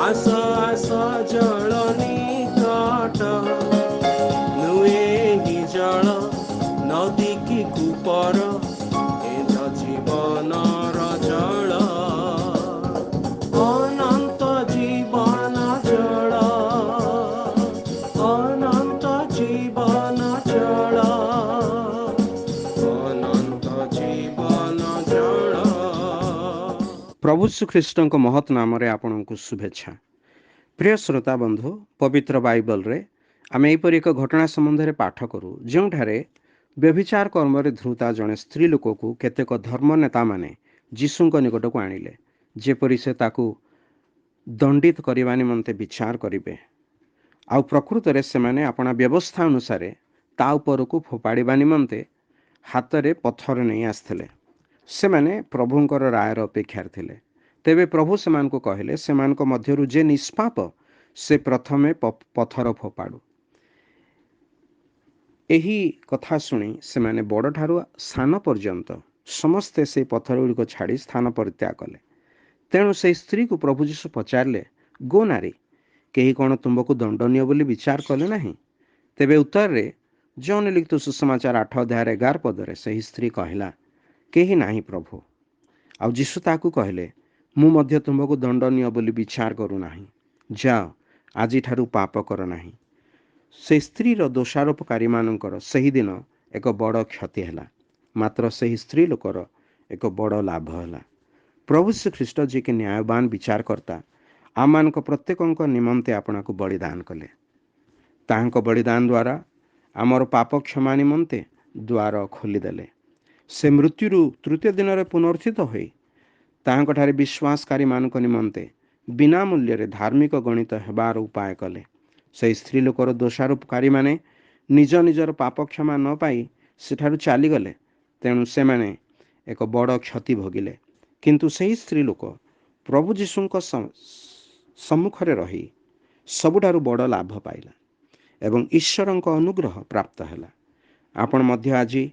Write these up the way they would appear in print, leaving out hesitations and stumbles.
ଆସ ଆସ ଜଳ ନିକଟ। ନୁହେଁ ଏହି ଜଳ ନଦୀ କି କୂପର, ଏ ତ ଜୀବନର ଜଳ, ଅନନ୍ତ ଜୀବନ ଜଳ, ଅନନ୍ତ ଜୀବନ ଜଳ, ଅନନ୍ତ ଜୀବନ ଜଳ। ପ୍ରଭୁ ଶ୍ରୀଖ୍ରୀଷ୍ଟଙ୍କ ମହତ୍ ନାମରେ ଆପଣଙ୍କୁ ଶୁଭେଚ୍ଛା। ପ୍ରିୟ ଶ୍ରୋତା ବନ୍ଧୁ, ପବିତ୍ର ବାଇବଲରେ ଆମେ ଏହିପରି ଏକ ଘଟଣା ସମ୍ବନ୍ଧରେ ପାଠ କରୁ, ଯେଉଁଠାରେ ବ୍ୟଭିଚାର କର୍ମରେ ଧୃତା ଜଣେ ସ୍ତ୍ରୀ ଲୋକକୁ କେତେକ ଧର୍ମ ନେତାମାନେ ଯୀଶୁଙ୍କ ନିକଟକୁ ଆଣିଲେ, ଯେପରି ସେ ତାକୁ ଦଣ୍ଡିତ କରିବା ନିମନ୍ତେ ବିଚାର କରିବେ। ଆଉ ପ୍ରକୃତରେ ସେମାନେ ଆପଣା ବ୍ୟବସ୍ଥା ଅନୁସାରେ ତା ଉପରକୁ ଫୋପାଡ଼ିବା ନିମନ୍ତେ ହାତରେ ପଥର ନେଇ ଆସିଥିଲେ। ସେମାନେ ପ୍ରଭୁଙ୍କର ରାୟର ଅପେକ୍ଷାରେ ଥିଲେ। ତେବେ ପ୍ରଭୁ ସେମାନଙ୍କୁ କହିଲେ, ସେମାନଙ୍କ ମଧ୍ୟରୁ ଯେ ନିଷ୍ପାପ ସେ ପ୍ରଥମେ ପଥର ଫୋପାଡ଼ୁ। ଏହି କଥା ଶୁଣି ସେମାନେ ବଡ଼ଠାରୁ ସାନ ପର୍ଯ୍ୟନ୍ତ ସମସ୍ତେ ସେଇ ପଥର ଗୁଡ଼ିକ ଛାଡ଼ି ସ୍ଥାନ ପରିତ୍ୟାଗ କଲେ। ତେଣୁ ସେହି ସ୍ତ୍ରୀକୁ ପ୍ରଭୁ ଯୀଶୁ ପଚାରିଲେ, ଗୋ ନାରୀ, କେହି କ'ଣ ତୁମ୍ଭକୁ ଦଣ୍ଡନୀୟ ବୋଲି ବିଚାର କଲେ ନାହିଁ? ତେବେ ଉତ୍ତରରେ ଯୋହନ ଲିଖିତ ସୁସମାଚାର 8 ଅଧ୍ୟାୟରେ 11 ପଦରେ ସେହି ସ୍ତ୍ରୀ କହିଲା, କେହି ନାହିଁ ପ୍ରଭୁ। ଆଉ ଯୀଶୁ ତାହାକୁ କହିଲେ, ମୁଁ ମଧ୍ୟ ତୁମ୍ଭକୁ ଦଣ୍ଡନୀୟ ବୋଲି ବିଚାର କରୁନାହିଁ, ଯାଅ, ଆଜିଠାରୁ ପାପ କର ନାହିଁ। ସେ ସ୍ତ୍ରୀର ଦୋଷାରୋପକାରୀମାନଙ୍କର ସେହିଦିନ ଏକ ବଡ଼ କ୍ଷତି ହେଲା, ମାତ୍ର ସେହି ସ୍ତ୍ରୀ ଲୋକର ଏକ ବଡ଼ ଲାଭ ହେଲା। ପ୍ରଭୁ ଶ୍ରୀଖ୍ରୀଷ୍ଟ ଯିଏକି ନ୍ୟାୟବାନ ବିଚାରକର୍ତ୍ତା, ଆମମାନଙ୍କ ପ୍ରତ୍ୟେକଙ୍କ ନିମନ୍ତେ ଆପଣାକୁ ବଳିଦାନ କଲେ। ତାହାଙ୍କ ବଳିଦାନ ଦ୍ୱାରା ଆମର ପାପ କ୍ଷମା ନିମନ୍ତେ ଦ୍ୱାର ଖୋଲିଦେଲେ। ସେ ମୃତ୍ୟୁରୁ ତୃତୀୟ ଦିନରେ ପୁନରୁତ୍ଥିତ ହୋଇ ତାହାଙ୍କଠାରେ ବିଶ୍ୱାସକାରୀମାନଙ୍କ ନିମନ୍ତେ ବିନା ମୂଲ୍ୟରେ ଧାର୍ମିକ ଗଣିତ ହେବାର ଉପାୟ କଲେ। ସେହି ସ୍ତ୍ରୀ ଲୋକର ଦୋଷାରୋପକାରୀମାନେ ନିଜ ନିଜର ପାପ କ୍ଷମା ନ ପାଇ ସେଠାରୁ ଚାଲିଗଲେ, ତେଣୁ ସେମାନେ ଏକ ବଡ଼ କ୍ଷତି ଭୋଗିଲେ। କିନ୍ତୁ ସେହି ସ୍ତ୍ରୀ ଲୋକ ପ୍ରଭୁ ଯୀଶୁଙ୍କ ସମ୍ମୁଖରେ ରହି ସବୁଠାରୁ ବଡ଼ ଲାଭ ପାଇଲା ଏବଂ ଈଶ୍ୱରଙ୍କ ଅନୁଗ୍ରହ ପ୍ରାପ୍ତ ହେଲା। ଆପଣ ମଧ୍ୟ ଆଜି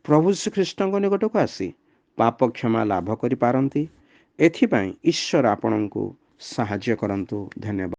ପ୍ରଭୁ ଯୀଶୁଖ୍ରୀଷ୍ଟଙ୍କ ନିକଟକୁ ଆସି ପାପ କ୍ଷମା ଲାଭ କରିପାରନ୍ତି। ଏଥିପାଇଁ ଈଶ୍ୱର ଆପଣଙ୍କୁ ସାହାଯ୍ୟ କରନ୍ତୁ। ଧନ୍ୟବାଦ।